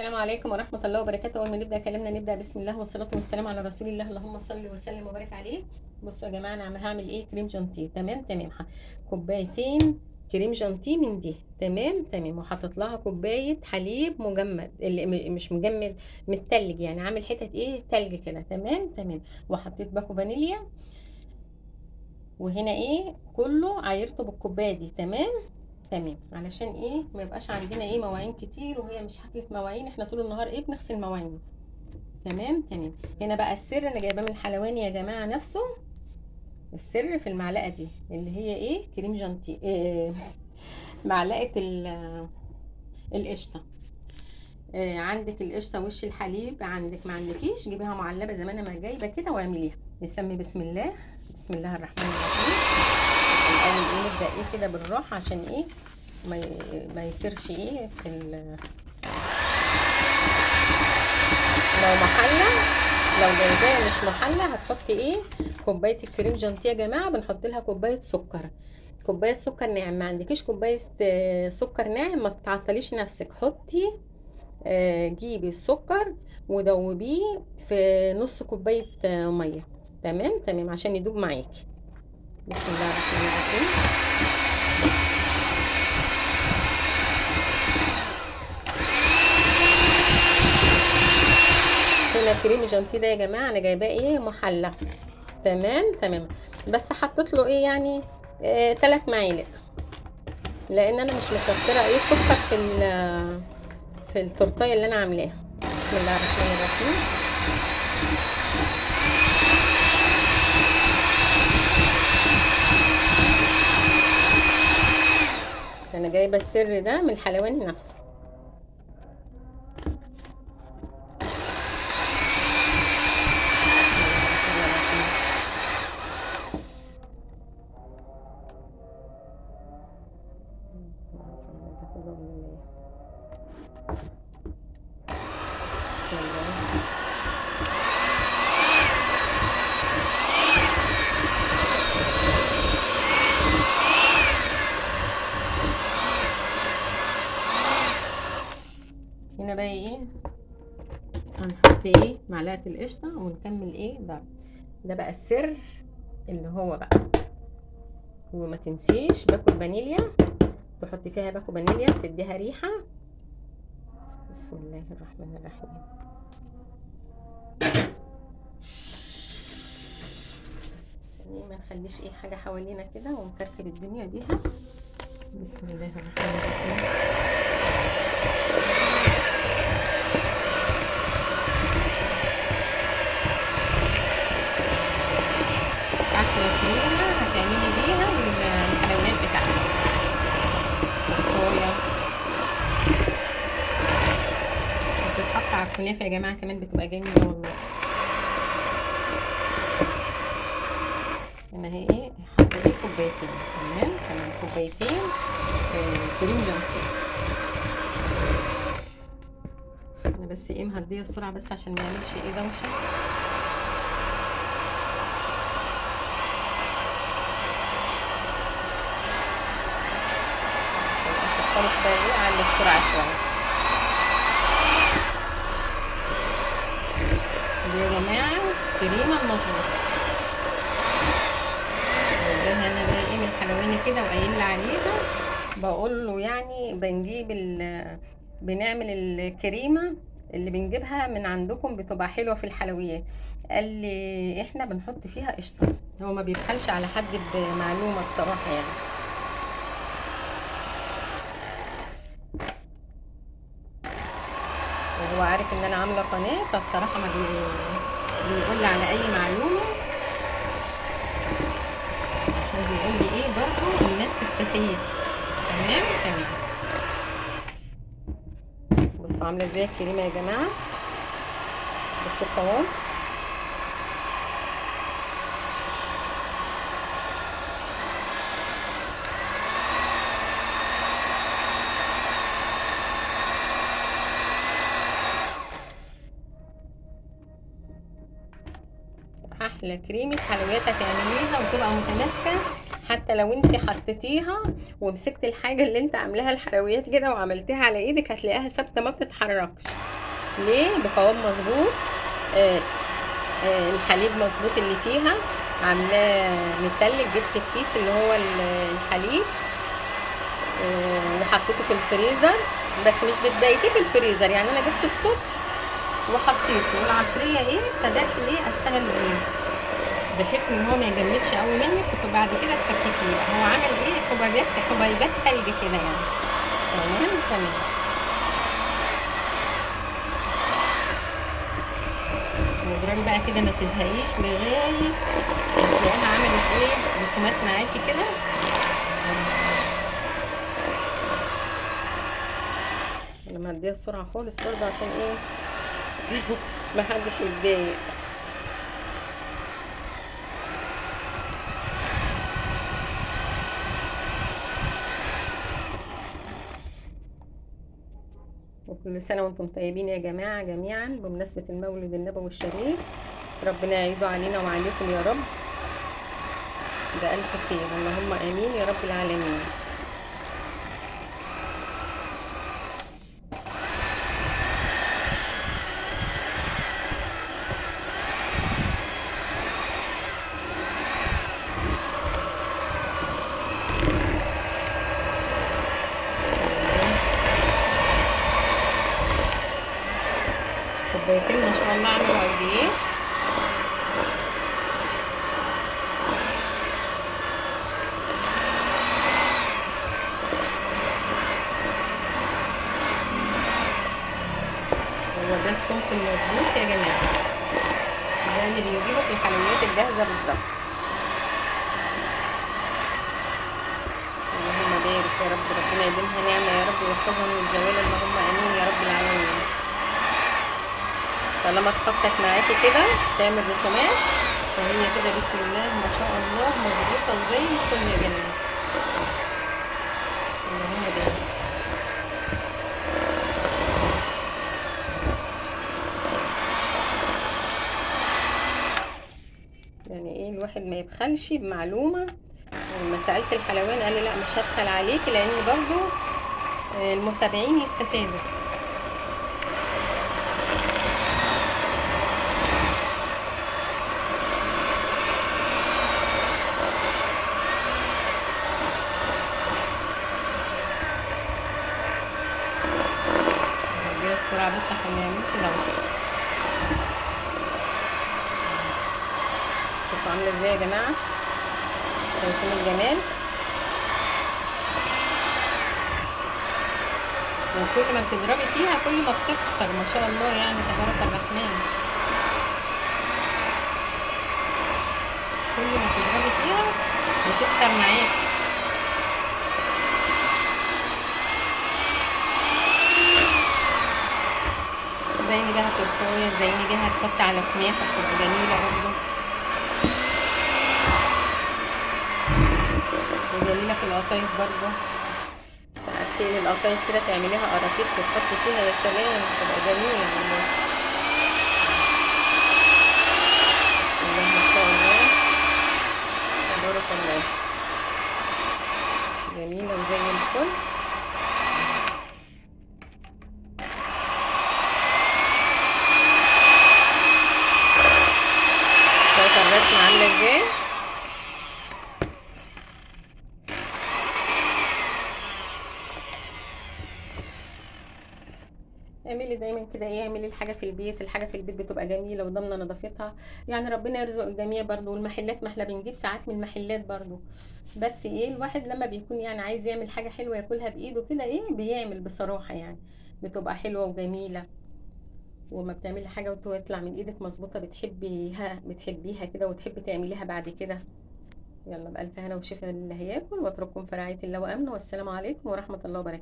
السلام عليكم ورحمة الله وبركاته. أول ما نبدأ كلامنا نبدأ بسم الله والصلاة والسلام على رسول الله، اللهم صل وسلم وبارك عليه. بصوا يا جماعة، أنا هعمل إيه؟ كريم جانتيه. تمام تمام. كوبايتين كريم جانتيه من دي، تمام تمام. وحطيت لها كوباية حليب مجمد، اللي مش مجمد، متلج، يعني عامل حتت إيه، تلج كده. تمام تمام. وحطيت باكو فانيليا، وهنا إيه كله عايرته بالكوباية دي. تمام تمام، علشان ايه ما يبقاش عندنا ايه مواعين كتير، وهي مش حفلة مواعين، احنا طول النهار ايه بنغسل مواعين. تمام تمام. هنا بقى السر انا جايباه من الحلواني يا جماعة نفسه، السر في المعلقة دي اللي هي ايه، كريم جانتيه، إيه معلقه القشطه. إيه عندك القشطه وش الحليب، عندك ما عندكيش جيبيها معلبه زي ما انا ما جايبه كده واعمليها. نسمي بسم الله، بسم الله الرحمن الرحيم. الاول ايه نبدا ايه كده بالراحة عشان ايه ما يطيرش ايه في لو محلى، لو جايباه مش محلى هتحطي ايه كوباية الكريم جانتيه يا جماعة، بنحط لها كوباية سكر، كوباية سكر ناعم. ما عندكيش كوباية سكر ناعم ما تعطليش نفسك، حطي جيبي السكر ودوبيه في نص كوباية مية. تمام تمام، عشان يدوب معاكي. بسم الله الرحمن الرحيم. هنا كريم جانتيه ده يا جماعة انا جايباه ايه محلى. تمام تمام، بس حطيت له ايه يعني 3 معالق، لان انا مش مكتره ايه سكر في التورتيه اللي انا عاملاها. بسم الله الرحمن الرحيم. انا جايبه السر ده من الحلواني نفسه. هنا بقى ايه هنحط ايه معلقه القشطه ونكمل ايه ضرب. ده بقى السر اللي هو بقى، وما تنسيش باكو فانيليا، تحطي فيها باكو فانيليا بتديها ريحه. بسم الله الرحمن الرحيم. عشان ايه ما نخليش ايه حاجة حوالينا كده ونكركب الدنيا بيها. بسم الله الرحمن الرحيم. احلى كريمة هتعملي بيها الحلويات بتاعتك، التورتايه بتتحط على الكنافه يا جماعة كمان بتبقى جميلة والله. انا هي ايه حاطه ايه كوبايتين. تمام تمام، كوبايتين كريم جانتيه. انا بس ايه مهديه السرعة بس عشان ما يعملش ايه دوشه. خالص بقى ايه اعلي السرعة شوية. دي يا جماعة كريمة المظبوطه والله. انا بقى ايه من الحلواني كده وقايل لي عليها، بقول له يعني بنجيب بنعمل الكريمة اللي بنجيبها من عندكم بتبقى حلوة في الحلويات. قال لي احنا بنحط فيها قشطه. هو ما بيبخلش على حد بمعلومة بصراحة يعني. وهو عارف ان انا عامله قناة، فبصراحة ما بيقول لي على اي معلومة، عشان بيقول لي ايه برضو الناس تستفيد. تمام تمام. بصوا عامله ازاي الكريمة يا جماعة، بصوا القوام. احلى كريمة حلويات هتعمليها وتبقى متماسكة، حتى لو انت حطيتيها ومسكت الحاجة اللي انت عاملاها الحلويات كده وعملتيها على ايدك هتلاقيها ثابتة ما بتتحركش. ليه؟ بقوام مظبوط، الحليب مظبوط اللي فيها، عاملاه متلج. جبت الكيس اللي هو الحليب، وحطيته في الفريزر، بس مش بتبيتيه في الفريزر، يعني انا جبته الصبح وحطيته، والعصريه ايه ابتدات ايه اشتغل بيه، بحيث ان هو ما يجمدش قوي منك، وبعد كده تفككيه. هو عمل ايه؟ حبيبات تلج كده يعني. تمام تمام. واضربي بقى كده ما تزهقيش لغاية ما تلاقيها عملت ايه رسومات معاكي كده. انا مهديه السرعة خالص برضه عشان ايه ما حدش يتضايق. وكل سنة وانتم طيبين يا جماعة جميعا بمناسبة المولد النبوي الشريف، ربنا يعيده علينا وعليكم يا رب بألف خير، اللهم آمين يا رب العالمين. كوبايتين ما شاء الله عملوا قد ايه. هو ده الصوت المظبوط يا جماعة، ده اللي بنجيبه في الحلويات الجاهزة بالظبط. اللهم بارك يا رب، ربنا يديمها نعمه يا رب ويحفظها من الزوال، اللهم امين يا رب العالمين. طالما اتخطت معاكي كده تعمل رسومات، فهي كده بسم الله ما شاء الله مظبوطة وزي الفل يا جماعة، اللهم بارك. يعني ايه الواحد ما يبخلش بمعلومة. لما سالت الحلوان قال لي لا مش هبخل عليكي، لان برضو المتابعين يستفادوا. بسرعة بس عشان ما يعملش دوشة. شوفوا عاملة ازاي يا جماعة، شايفين الجمال؟ وكل ما بتضربي فيها كل ما بتكتر ما شاء الله، يعني تبارك الرحمن. كل ما تضربي فيها بتكتر معاكي. زيني بيها تورتايه، زيني بيها تحط على كنافه، بتبقى جميلة برضه، وجميلة في القطايف برضه. ساعات تقلي القطايف كده تعمليها قراطيف وتحطي فيها، يا سلام بتبقى جميلة والله. بسم الله ما شاء الله تبارك الله، جميلة وزي الفل. شايفه الرسمة عامله ازاي؟ اعملي دايما كده ايه، اعملي الحاجة في البيت، الحاجة في البيت بتبقى جميلة وضامنه نظافتها، يعني ربنا يرزق الجميع برضو. والمحلات ما احنا بنجيب ساعات من المحلات برضو، بس ايه الواحد لما بيكون يعني عايز يعمل حاجة حلوة ياكلها بايده كده ايه بيعمل بصراحة، يعني بتبقى حلوة وجميلة. وما بتعملي حاجة وتطلع من ايدك مظبوطة بتحبيها كده وتحبي تعمليها بعد كده. يلا بألف هنا وشفا اللي هياكل، واترككم في رعاية الله وامنه، والسلام عليكم ورحمة الله وبركاته.